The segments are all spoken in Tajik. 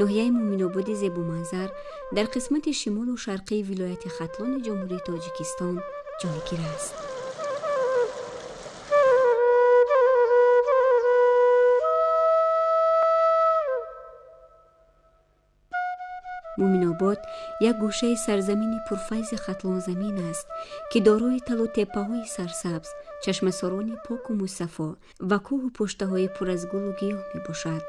Ноҳияи Муъминободи зебоманзар дар қисмати шимолу шарқии вилояти Хатлони Ҷумҳурии Тоҷикистон ҷойгир аст. Муъминобод як гӯшаи сарзамини пурфайзи Хатлонзамин аст, ки дорои талу теппаҳои сарсабз, чашмасорони поку мусаффо ва кӯҳу пуштаҳои пур аз гулу гиёҳ мебошад.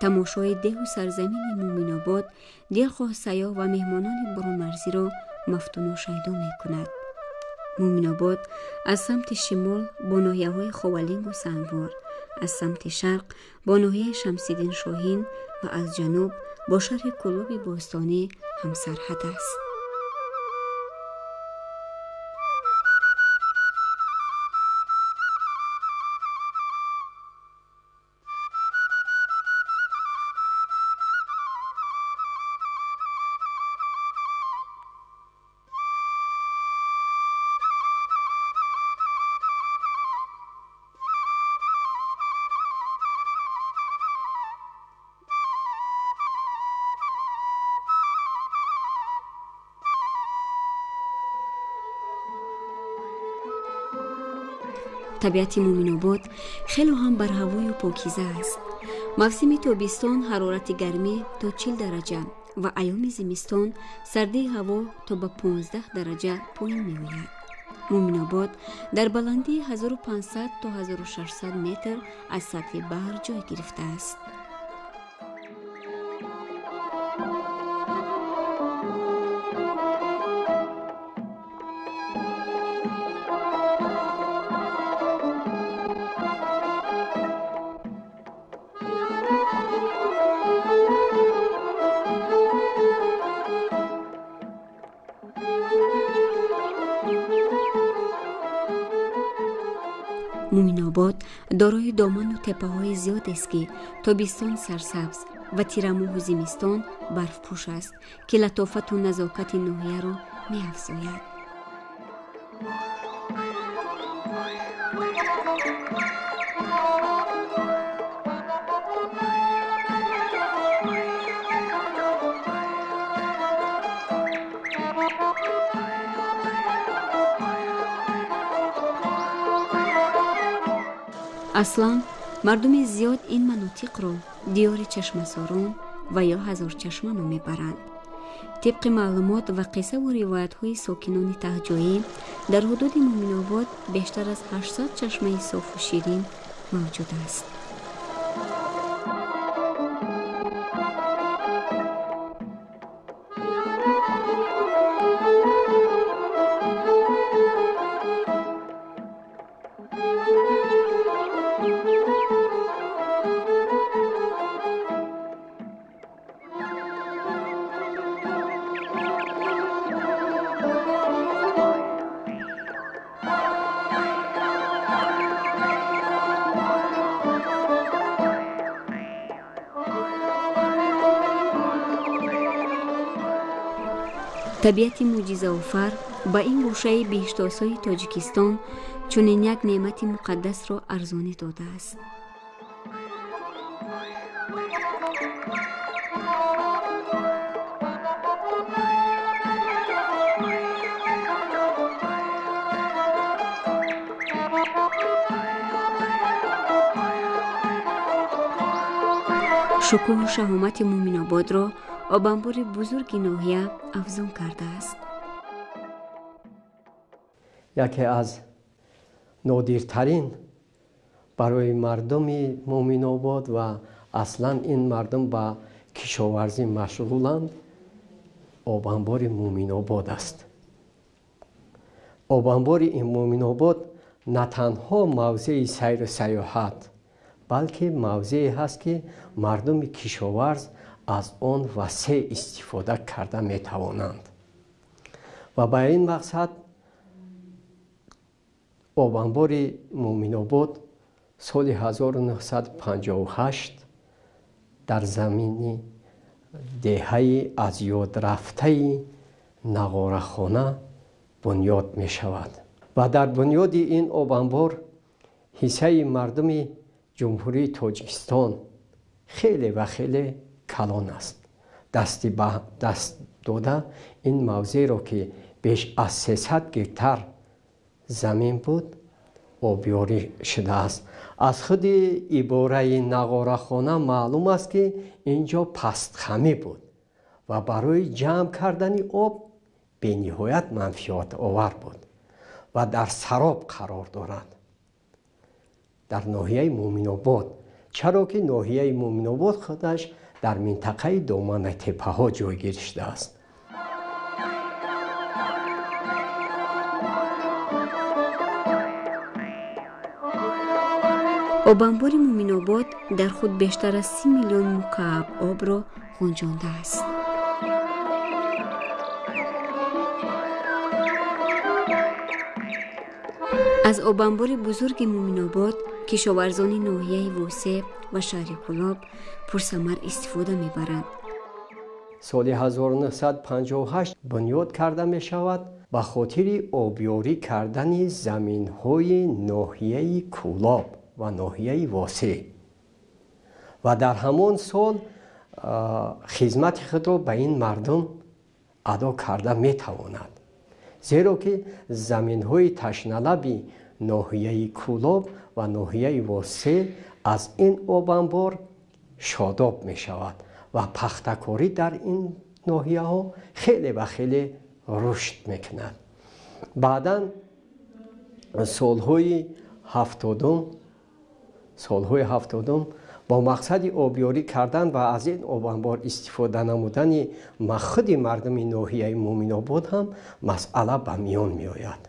Тамошои деҳу сарзамини Муъминобод дилхоҳ сайёҳ ва меҳмонони бурунмарзиро мафтуну шайдо мекунад. Муъминобод аз самти шимол бо ноҳияҳои Ховалингу Сангвор, аз самти шарқ бо ноҳияи Шамсиддин Шоҳин ва аз ҷануб бо шаҳри Кӯлоби бостонӣ ҳамсарҳад аст. Табиати Муъминобод хело ҳам барҳавою покиза аст. Мавсими тобистон ҳарорати гармӣ то 40 дараҷа ва айёми зимистон сардии ҳаво то ба 15 дараҷа поин меояд. Муъминобод дар баландии 1500 то 1600 метр аз сатҳи баҳр ҷой гирифтааст. Муъминобод дорои доману теппаҳои зиёдест, ки тобистон сарсабз ва тирамоҳу зимистон барфпӯш аст, ки латофату назокати ноҳияро меафзояд. Аслан мардуми зиёд ин манотиқро диёри чашмасорон ва ё ҳазорчашма ном мебаранд. Тибқи маълумот ва қиссаву ривоятҳои сокинони таҳҷоӣ, дар ҳудуди Муъминобод бештар аз 800 чашмаи софу ширин мавҷуд аст. Табиати мӯъҷизаофар ба ин гӯшаи биҳиштосои Тоҷикистон чунин як неъмати муқаддасро арзонӣ додааст. Шукӯҳу шаҳомати Муъминободро обанбори бузурги ноҳия афзун кардааст. Яке аз нодиртарин барои мардуми Муъминобод ва аслан ин мардум ба кишоварзӣ машғуланд, обанбори Муъминобод аст. Обанбори Муъминобод на танҳо мавзеи сайру сайёҳат, балки мавзее ҳаст, ки мардуми кишоварз аз он васеъ истифода карда метавонанд. Ва ба ин мақсад обанбори Муъминобод соли 1958 дар замини деҳаи аз ёд рафтаи Нағорахона бунёд мешавад. Ва дар бунёди ин обанбор ҳиссаи мардуми Ҷумҳурии Тоҷикистон хеле ва хеле калон аст. Дасти ба даст дода ин мавзеъро, ки беш аз 300 гектар замин буд, обёрӣ шудааст. Аз худи ибораи Нағорахона маълум аст, ки ин ҷо пастхамӣ буд ва барои ҷамъ кардани об бениҳоят манфиатовар буд ва дар сароб қарор дорад дар ноҳияи Муъминобод, чаро ки ноҳияи Муъминобод худаш дар минтақаи доманатепаҳо ҷойгир шудааст. Обанбори Муъминобод дар худ бештар аз 30 миллион мукааб обро ғунҷондааст. Аз обанбори бузурги Муъминобод кишоварзони ноҳияи Восеъ ва шаҳри Кӯлоб пурсамар истифода мебаранд. Соли 1958 бунёд карда мешавад ба хотири обёрӣ кардани заминҳои ноҳияи Кӯлоб ва ноҳияи Восеъ ва дар ҳамон сол хизмати худро ба ин мардум адо карда метавонад, зеро ки заминҳои ташналаби ноҳияи Кӯлоб ва ноҳияи Восеъ аз ин обанбор шодоб мешавад ва пахтакорӣ дар ин ноҳияҳо хеле ва хеле рушд мекунад. Баъдан солҳои ҳафтодум бо мақсади обёрӣ кардан ва аз ин обанбор истифода намудани худи мардуми ноҳияи Муъминобод ҳам масъала ба миён меояд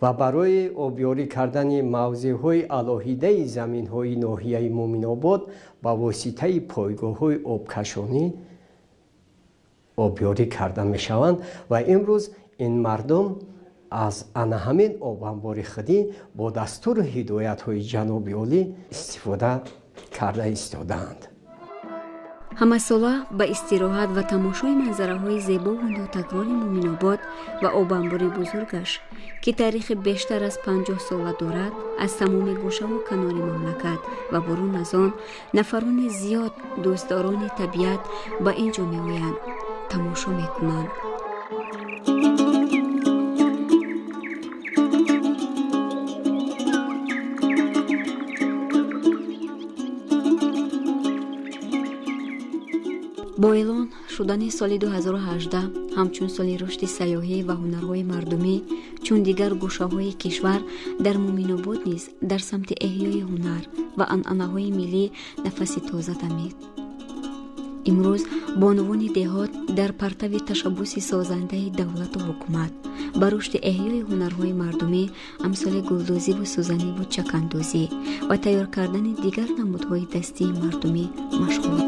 ва барои обёрӣ кардани мавзеъҳои алоҳидаи заминҳои ноҳияи Муъминобод ба воситаи пойгоҳҳои обкашонӣ обёрӣ карда мешаванд ва имрӯз ин мардум аз ана ҳамин обанбори худӣ бо дастуру ҳидоятҳои ҷаноби олӣ истифода карда истодаанд. Ҳамасола ба истироҳат ва тамошои манзараҳои зебову нотакрори Муъминобод ва обанбори бузургаш, ки таърихи бештар аз 50 сола дорад, аз тамоми гӯшаву канори мамлакат ва бурун аз он нафарони зиёд дӯстдорони табиат ба ин ҷо меоянд, тамошо мекунанд. Бо эълон шудани соли 2018 ҳамчун соли рушди сайёҳӣ ва ҳунарҳои мардумӣ, чун дигар гӯшаҳои кишвар, дар Муъминобод низ дар самти эҳёи ҳунар ва анъанаҳои миллӣ нафаси тоза дамид. Имрӯз бонувони деҳот дар партави ташаббуси созандаи давлату ҳукумат ба рушди эҳёи ҳунарҳои мардумӣ амсоли гулдӯзиву сӯзаниву чакандӯзӣ ва тайёр кардани дигар намудҳои дастии мардумӣ машғул.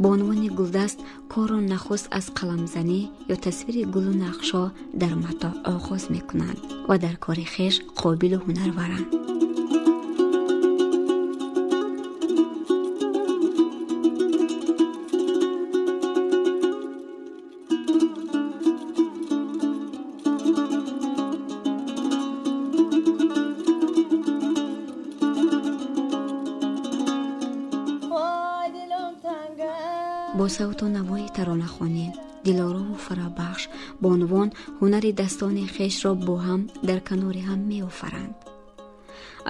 Бонувони гулдаст корро нахуст аз қаламзанӣ ё тасвири гулу нақшҳо дар матоъ оғоз мекунанд ва дар кори хеш қобилу ҳунарваранд. Бо савту навои таронахонӣ, дилорову фарабахш бонувон ҳунари дастони хешро бо ҳам дар канори ҳам меофаранд.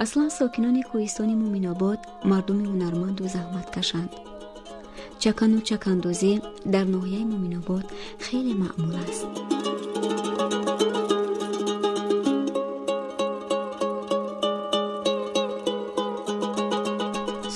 Аслан сокинони кӯҳистони Муъминобод мардуми ҳунарманду заҳматкашанд. Чакану чакандӯзӣ дар ноҳияи Муъминобод хеле маъмул аст.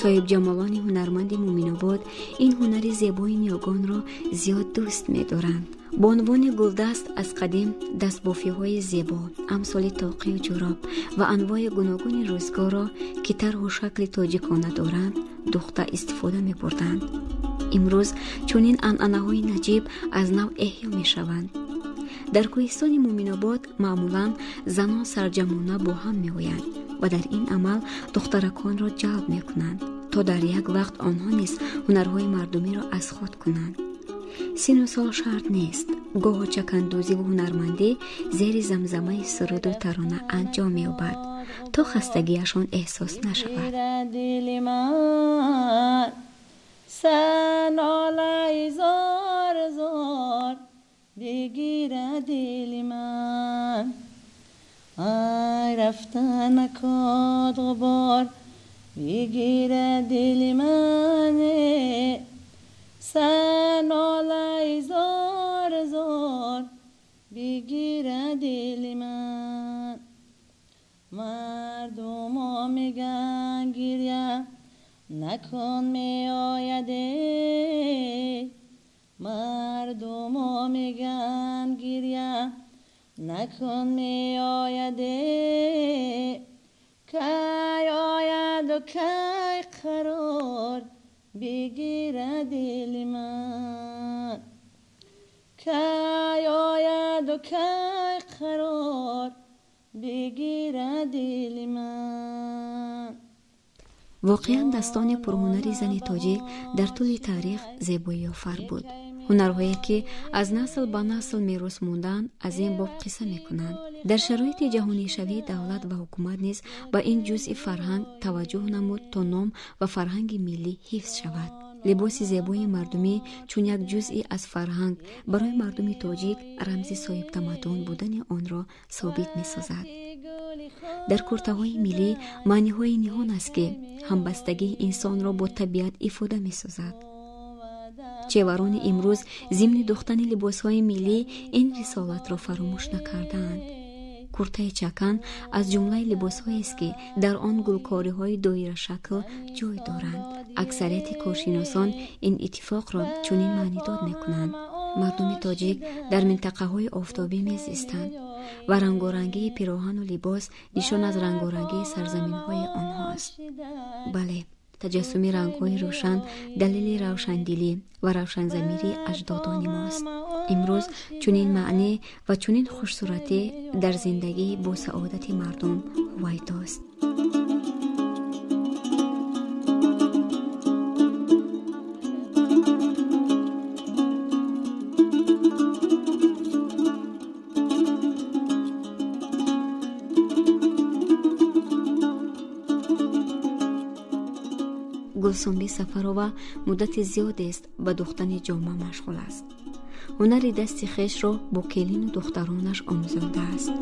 Соҳибҷамолони ҳунарманди Муъминобод ин ҳунари зебои ниёгонро зиёд дӯст медоранд. Бонувони гулдаст аз қадим дастбофиҳои зебо, амсоли тоқию ҷуроб ва анвои гуногуни рӯзгорро, ки тарҳу шакли тоҷикона доранд, духта истифода мебурданд. Имрӯз чунин анъанаҳои наҷиб аз нав эҳё мешаванд. Дар кӯҳистони Муъминобод маъмулан занон сарҷамъона бо ҳам меоянд ва дар ин амал духтараконро ҷалб мекунанд, то дар як вақт онҳо низ ҳунарҳои мардумиро аз худ кунанд. Сину сол шарт нест. Гоҳо чакандӯзиву ҳунармандӣ зери замзамаи суруду тарона анҷом меёбад, то хастагиашон эҳсос нашавад. Ай рафта накод ғубор бигира дили мане, санолаи зор зор бигира дили ман. Мардумо меган гиря накун меояде, мардумо меган гиря накун меояде, кай ояду кай қарор бигира дили ман, кай ояду кай қарор бигира дили ман. Воқеан дастони пурҳунари зани тоҷик дар тӯли таърих зебоиёфар буд. Ҳунарҳое ки аз насл ба насл мерос мондаанд, аз ин боб қисса мекунанд. Дар шароити ҷаҳонишавии давлат ва ҳукумат низ ба ин ҷузъи фарҳанг таваҷҷӯҳ намуд, то ном ва фарҳанги миллӣ ҳифз шавад. Либоси зебои мардумӣ чун як ҷузъи аз фарҳанг барои мардуми тоҷик рамзи соҳибтамаддун будани онро собит месозад. Дар куртаҳои миллӣ маъниҳои ниҳон аст, ки ҳамбастагии инсонро бо табиат ифода месозад. Чеварони имрӯз зимни духтани либосҳои миллӣ ин рисолатро фаромӯш накардаанд. Куртаи чакан аз ҷумлаи либосҳоест, ки дар он гулкориҳои доирашакл ҷой доранд. Аксарияти коршиносон ин иттифоқро чунин маънидод мекунанд. Мардуми тоҷик дар минтақаҳои офтобӣ мезистанд ва рангорангии пироҳану либос нишон аз рангорангии сарзаминҳои онҳоаст. Бале, таҷассуми рангҳои рӯшан далели равшандилӣ ва равшанзамирии аҷдодони мост. Имрӯз чунин маънӣ ва чунин хушсуратӣ дар зиндагии босаодати мардум ҳувайдост. Гулсумби Сафарова муддати зиёдест ба духтани ҷома машғул аст. Ҳунари дасти хешро бо келину духтаронаш омӯзондааст.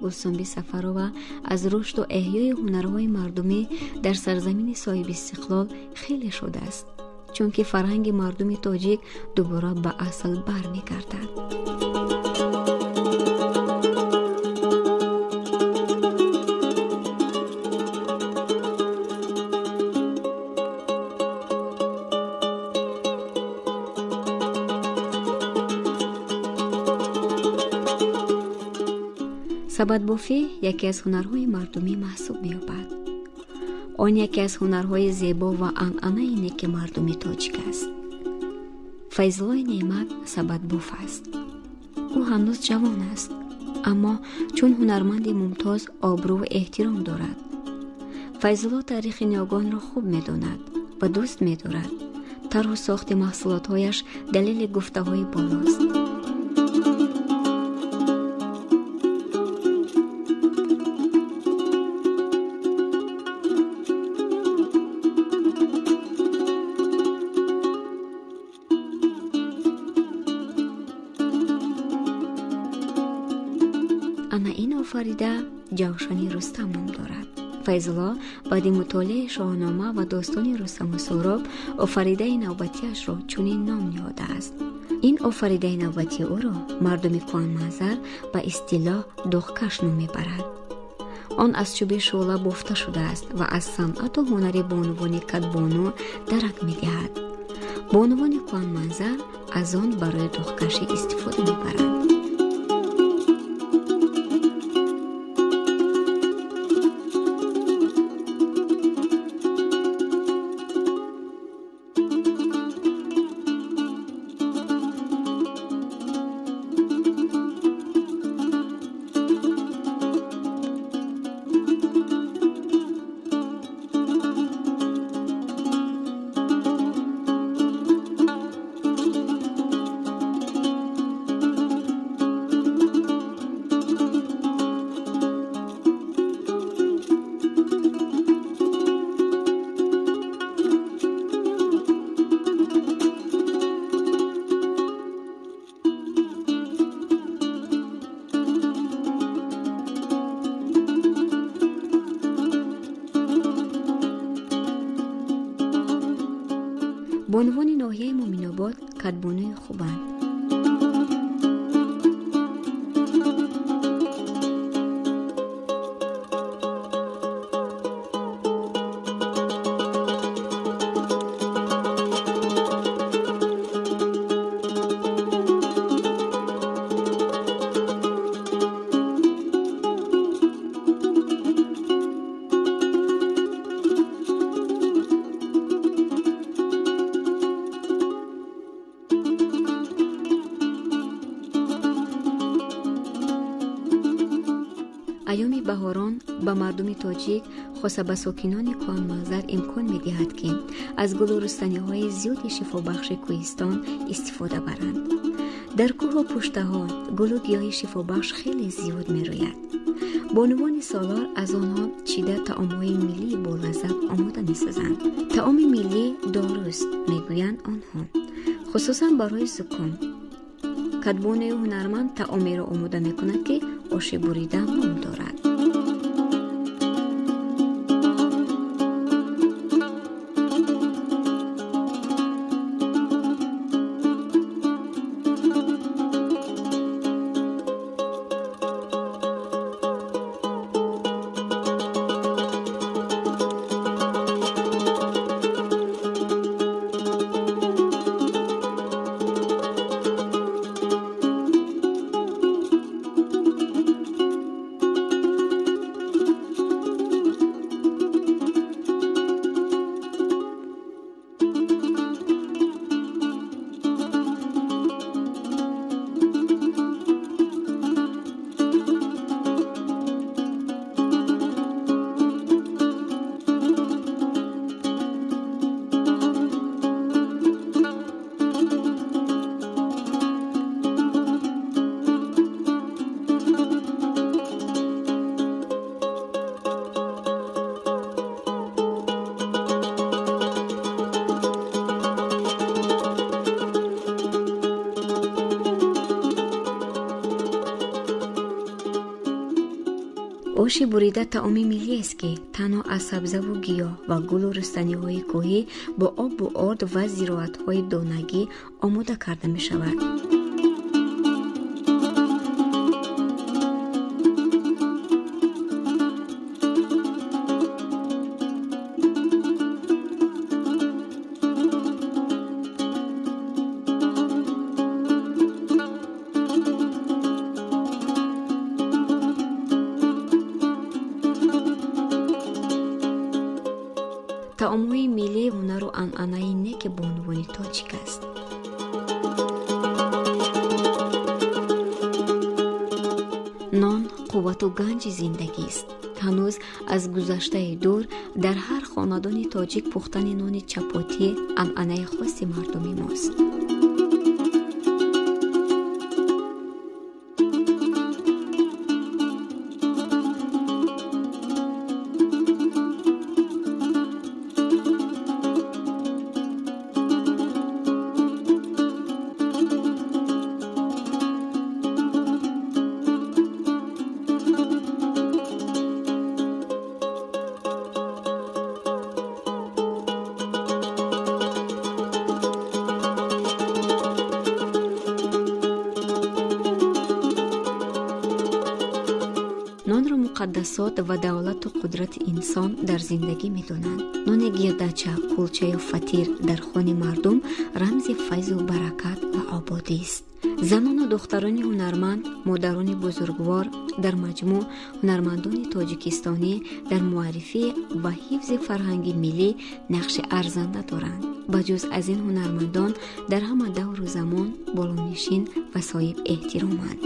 Гулсумби Сафарова аз рушду эҳёи ҳунарҳои мардумӣ дар сарзамини соҳибистиқлол хеле шудааст, чунки фарҳанги мардуми тоҷик дубора ба асл бармегардад. Сабадбофӣ яке аз ҳунарҳои мардумӣ маҳсуб меёбад. Он яке аз ҳунарҳои зебо ва анъанаи неки мардуми тоҷик аст. Файзуллои Неъмат сабадбоф аст. Ӯ ҳанӯз ҷавон аст, аммо чун ҳунарманди мумтоз обрӯву эҳтиром дорад. Файзулло таърихи ниёгонро хуб медонад ва дӯст медорад. Тарҳу сохти маҳсулотҳояш далели гуфтаҳои болост. Ана ин офарида Ҷавшани Рустам ном дорад. Файзулло баъди мутолиаи Шоҳнома ва достони Рустаму Суҳроб офаридаи навбатиашро чунин ном ниҳодааст. Ин офаридаи навбатии ӯро мардуми кӯҳанманзар ба истилоҳ доғкаш ном мебарад. Он аз чӯби шӯъла бофта шудааст ва аз санъату ҳунари бонувони кадбону дарак медиҳад. Бонувони кӯҳанманзар аз он барои доғкашӣ истифода мебаранд. Бонувони ноҳияи Муъминобод кадбонуи хубанд. Айёми баҳорон ба мардуми тоҷик, хоса ба сокинони кӯҳанманзар имкон медиҳад, ки аз гулу рустаниҳои зиёди шифобахши кӯҳистон истифода баранд. Дар кӯҳу пуштаҳо гулу гиёҳи шифобахш хеле зиёд мерӯяд. Бонувони солор аз онҳо чида таомҳои миллии болаззат омода месозанд. Таоми миллӣ доруст, мегӯянд онҳо, хусусан барои зуком. Кадбонуи ҳунарманд таомеро омода мекунад, ки оши бурида ном дорад. Оши бурида таоми миллиест, ки танҳо аз сабзаву гиёҳ ва гулу рустаниҳои кӯҳӣ бо обу орд ва зироатҳои донагӣ омода карда мешавад. Таомҳои миллӣ ҳунару анъанаи неки бонувони тоҷик аст. Нон қуввату ганҷи зиндагист. Ҳанӯз аз гузаштаи дур дар ҳар хонадони тоҷик пухтани нони чапотӣ анъанаи хоси мардуми мост. муқаддасот ва давлату қудрати инсон дар зиндагӣ медонанд. Нони гирдача, кулчаю фатир дар хони мардум рамзи файзу баракат ва ободист. Занону духтарони ҳунарманд, модарони бузургвор, дар маҷмӯъ ҳунармандони тоҷикистонӣ дар муаррифӣ ва ҳифзи фарҳанги миллӣ нақши арзанда доранд. Ба ҷуз аз ин ҳунармандон дар ҳама давру замон болонишин ва соҳиб эҳтироманд.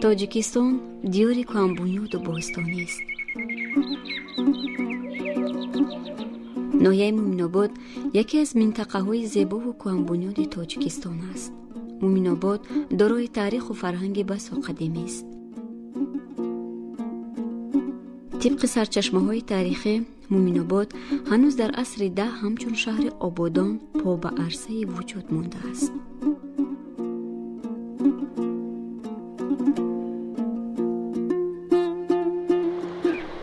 Тоҷикистон диёри кӯҳанбунёду бостонист. Ноҳияи Муъминобод яке аз минтақаҳои зебову кӯҳанбунёди Тоҷикистон аст. Муъминобод дорои таъриху фарҳанги басо қадимист. Тибқи сарчашмаҳои таърихӣ, Муъминобод ҳанӯз дар асри 10 ҳамчун шаҳри ободон по ба арсаи вуҷуд мондааст.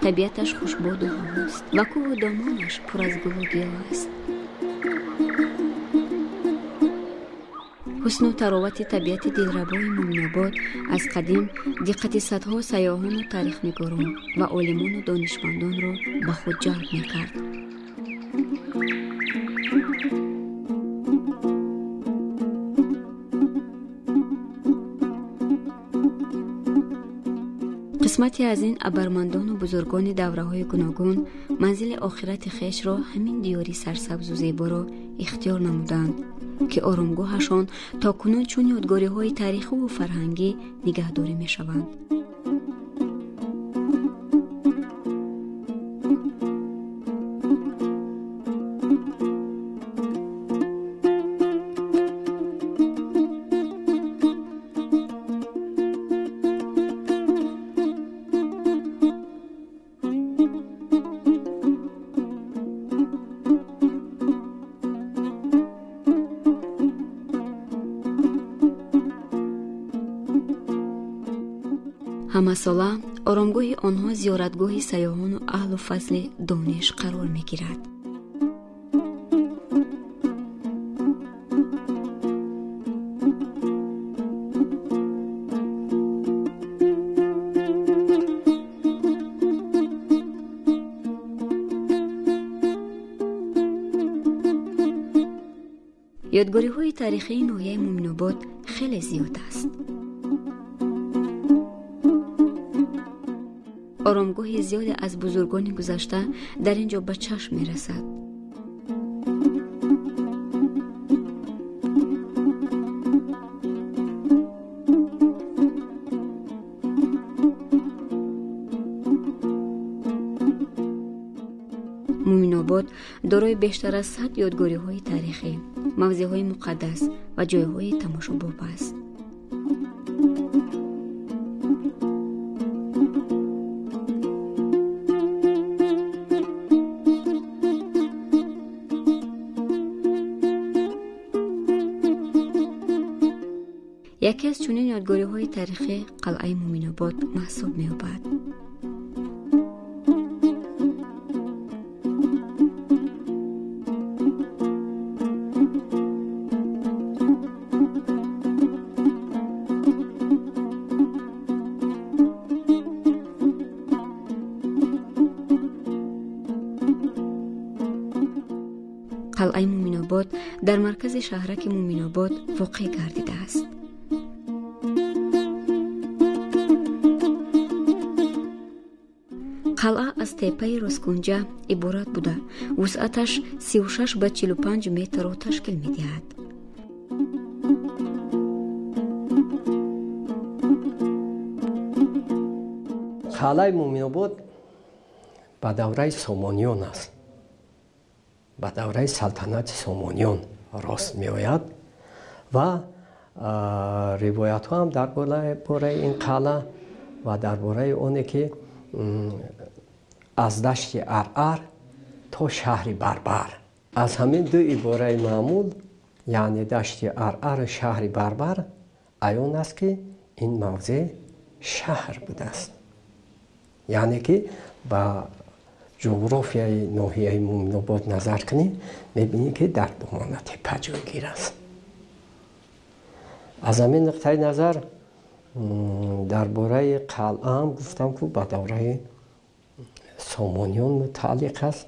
Табиаташ хушбоду ҳавост ва кӯҳу домонаш пур аз гулу гиёҳ аст. Ҳусну таровати табиати дилрабои Муъминобод аз қадим диққати садҳо сайёҳону таърихнигорон ва олимону донишмандонро ба худ ҷалб мекард. Қисмате аз ин абармандону бузургони давраҳои гуногун манзили охирати хешро ҳамин диёри сарсабзу зеборо ихтиёр намуданд, ки оромгоҳашон то кунун чун ёдгориҳои таърихиву фарҳангӣ нигаҳдорӣ мешаванд. Ҳамасола оромгоҳи онҳо зиёратгоҳи сайёҳону аҳлу фазли дониш қарор мегирад. Ёдгориҳои таърихии ноҳияи Муъминобод хеле зиёд аст. Оромгоҳи зиёде аз бузургони гузашта дар ин ҷо ба чашм мерасад. Муъминобод дорои бештар аз 100 ёдгориҳои таърихӣ, мавзеъҳои муқаддас ва ҷойҳои тамошобоб аст. Яке аз чунин ёдгориҳои таърихӣ қалъаи Муъминобод маҳсуб меёбад. Қалъаи Муъминобод дар маркази шаҳраки Муъминобод воқеъ гардидааст. Қалъа аз теппаи росткунҷа иборат буда, вусъаташ 36 ба 45 метрро ташкил медиҳад. Қалъаи Мӯминобод ба давраи Сомониён аст. Ба давраи салтанати Сомониён рост меояд ва ривоятҳо ҳам дар бораи ин қалъа ва дар бораи оне ки аз дашти Аръар то шаҳри Барбар. Аз ҳамин ду ибораи маъмул, яъне дашти Аръару шаҳри Барбар, аён аст ки ин мавзеъ шаҳр будааст. Яъне ки ба ҷуғрофияи ноҳияи Мӯминобод назар кунем, мебинем ки дар домана теппа ҷойгир аст. Аз ҳамин нуқтаи назар дар бораи қалъаам гуфтам, ку ба давраи Сомониён мутааллиқ аст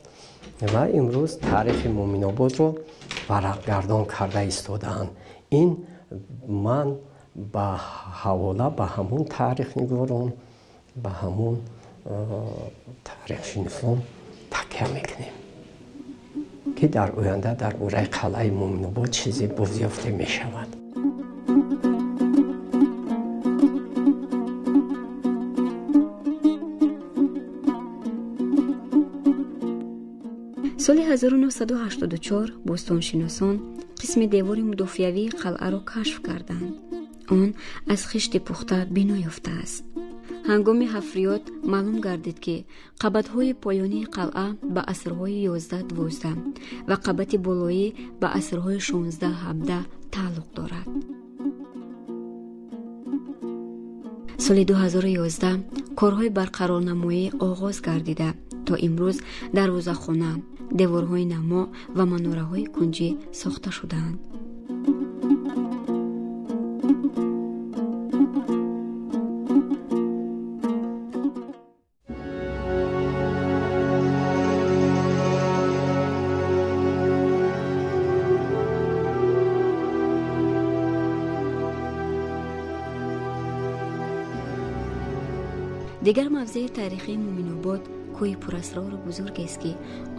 ва имрӯз таърихи Мӯминободро варақгардон карда истодаанд. Ин ман ба ҳавола ба ҳамун таърихнигорон, ба ҳамун таърихшиносон такя мекунем, ки дар оянда дар бораи қалъаи Мӯминобод чизе бозёфта мешавад. Соли 1984 бостоншиносон қисми девори мудофиавии қалъаро кашф карданд. Он аз хишти пухта бино ёфтааст. Ҳангоми ҳафриёт маълум гардид, ки қабатҳои поёнии қалъа ба асрҳои 11-12 ва қабати болоӣ ба асрҳои 16-17 тааллуқ дорад. Соли 2011 корҳои барқарорнамоӣ оғоз гардида, то имрӯз дарвозахона, деворҳои намо ва манораҳои кунҷӣ сохта шудаанд. Дигар мавзеи таърихии Мӯминобод кӯҳи пурасрору бузургест, ки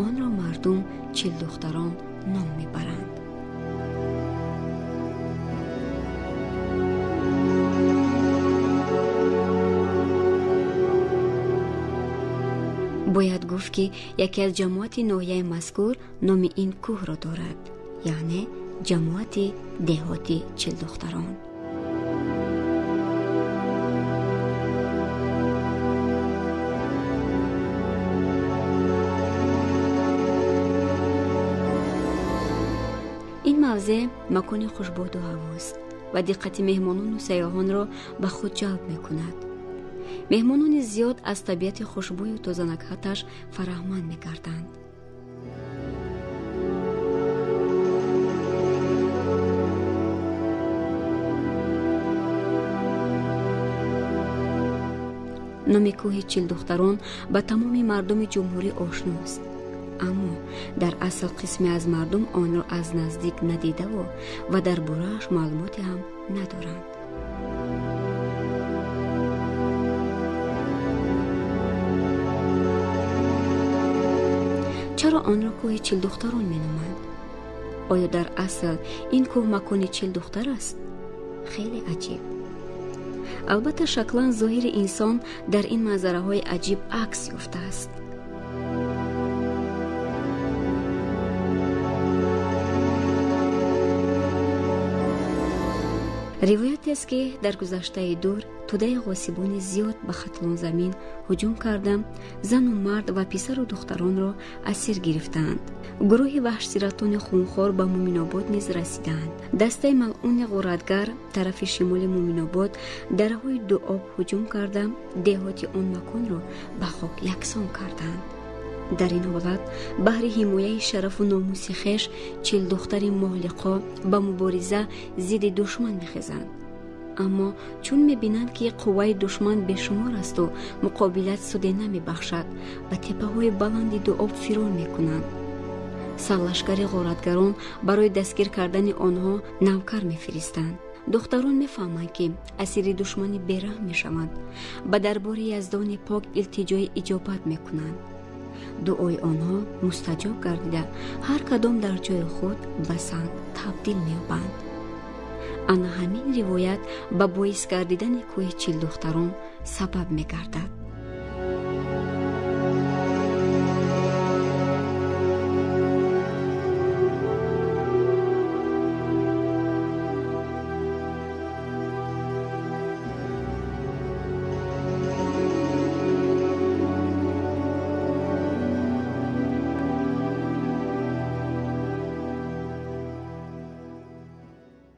онро мардум Чилдухтарон ном мебаранд. Бояд гуфт, ки яке аз ҷамоати ноҳияи мазкур номи ин кӯҳро дорад, яъне ҷамоати деҳоти Чилдухтарон. Ин мавзеъ макони хушбоду ҳавост ва диққати меҳмонону сайёҳонро ба худ ҷалб мекунад. Меҳмонони зиёд аз табиати хушбӯю тозанакҳаташ фараҳманд мегарданд. Номи кӯҳи Чилдухтарон ба тамоми мардуми ҷумҳурӣ ошност, аммо дар асл қисме аз мардум онро аз наздик надидаву ва дар борааш маълумоте ҳам надоранд. Чаро онро кӯҳи Чилдухтарон меноманд? Оё дар асл ин кӯҳ макони чилдухтар аст? Хеле аҷиб. Албатта, шаклан зоҳири инсон дар ин манзараҳои аҷиб акс ёфтааст. Ривоятест, ки дар гузаштаи дур тӯдаи ғосибони зиёд ба Хатлонзамин ҳуҷум карда, зану мард ва писару духтаронро асир гирифтаанд. Гурӯҳи ваҳшсиратони хунхор ба Мӯминобод низ расидаанд. Дастаи малъуни ғоратгар тарафи шимоли Мӯминобод дараҳои дуоб ҳуҷум карда, деҳоти он маконро ба хок яксон карданд. Дар ин ҳолат баҳри ҳимояи шарафу номуси хеш чилдухтари моҳлиқо ба мубориза зидди душман мехезанд. Аммо чун мебинанд, ки қувваи душман бешумор асту муқобилат суде намебахшад, ба теппаҳои баланди дуоб фирор мекунанд. Сарлашкари ғоратгарон барои дастгир кардани онҳо навкар мефиристанд. Духтарон мефаҳманд, ки асири душмани бераҳм мешаванд, ба дарбори Яздони пок илтиҷои иҷобат мекунанд. Дуои онҳо мустаҷоб гардида, ҳар кадом дар ҷои худ ба санг табдил меёбанд. Ана ҳамин ривоят ба боис гардидани кӯҳи Чилдухтарон сабаб мегардад.